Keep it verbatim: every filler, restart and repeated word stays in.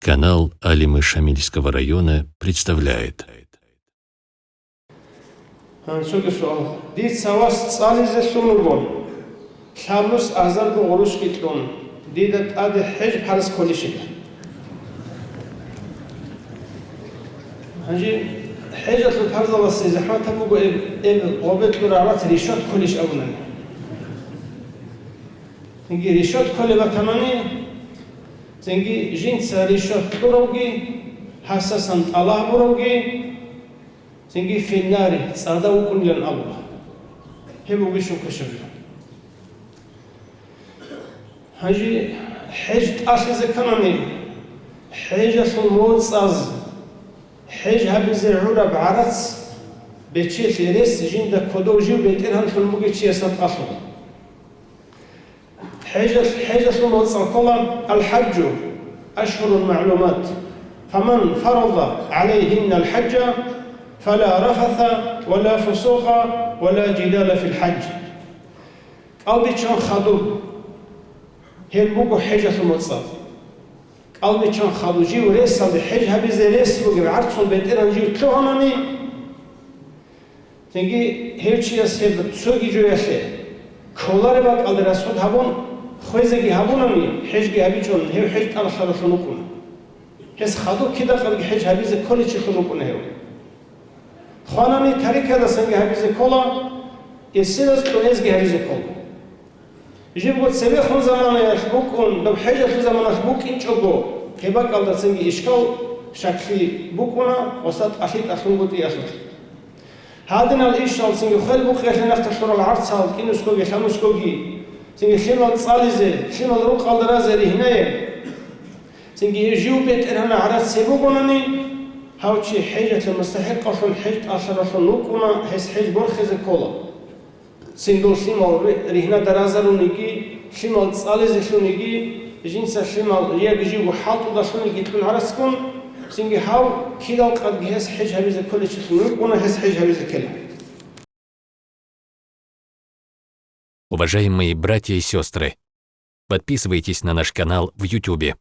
Канал Алимы Шамильского района представляет. Гьанцоги суал. Дица вас цӀализе лъун вуго. Лъабнус азарго гъурущги кьун, дида тӀаде хӀеж парз кколищила? Гьанже хӀежалъул парзаласе захӀматаб буго эб, эб гъобе кьураб гӀарац решот кколищ абунани. Цинги решот кколеб батанани, цинги жинца решот кьуравги, гьасасан тӀалаб буравги, цинги финнари цӀадав вукӀунилан абула. Гьеб бугищун квешабила. Гьанже хӀеж тӀалъизе кканани, хӀежалъул моцӀаз хӀеж гьабизе гӀураб гӀарац бечелъи рес жинда кодов жив бетӀергьанлъун бугев чиясда тӀалъула. ХӀежалъ-, хӀежалъул моцӀал ккола: «Ал-хӀаджу ашгьурун магӀлумат, фаман фарада гӀалайгьиннал хӀаджа, фала рафаса ва ла фусукъа ва ла жидала фил хӀадж». КӀалбиччан хадуб, гьел буго хӀежалъул моцӀал. КӀалбиччан хадуб жив ресалде хӀеж гьабизе рес бугеб гӀарцул бетӀеран жив лъугьанани, цинги гьев чияс гьеб цоги жоялъе кколареб бакӀалде расход гьабун, хвезеги гьабунани, хӀежги гьабичӀун, гьев хӀеж тӀалъаралъун вукӀуна. Гьес хадуб кидакъалги хӀеж гьабизе кколичилъун вукӀуна гьев. Хванани тарикадасанги гьабизе ккола, ирсидаз кьурезги гьабизе ккола. Жибго цебехун заманаялъ букӀун, доб хӀежалъул заманалъ букӀинчӀого, гьеб бакӀалда цинги ишкал, щаклъи букӀуна ва сатӀалъи тӀалъунгутӀиялъулъ. Гьадинал ишал цинги хвел букъиялъе нахъа лъурал гӀарцал кӀинусгоги лъабнусгоги, цинги лъимал цӀализе, лъимал рукъалда разе ригьнае, цинги гьев жив бетӀергьана гӀарац гьеб бугонани, гьав чи хӀежалъе мустахӀикъавлъун хӀеж тӀалъаралъун вукӀуна, гьес хӀеж борхизе ккола. Цинги лъимал ри-, ригьнада разаруниги, лъимал цӀализелъуниги, жинца лъимал яги живго хӀалтӀудалъуниги кьун гӀарацгун, цинги гьав кидал къадги гьес хӀеж гьабизе кколичилъун вукӀуна, гьес хӀеж гьабизе ккела. Уважаемые братья и сестры, подписывайтесь на наш канал в Ютубе.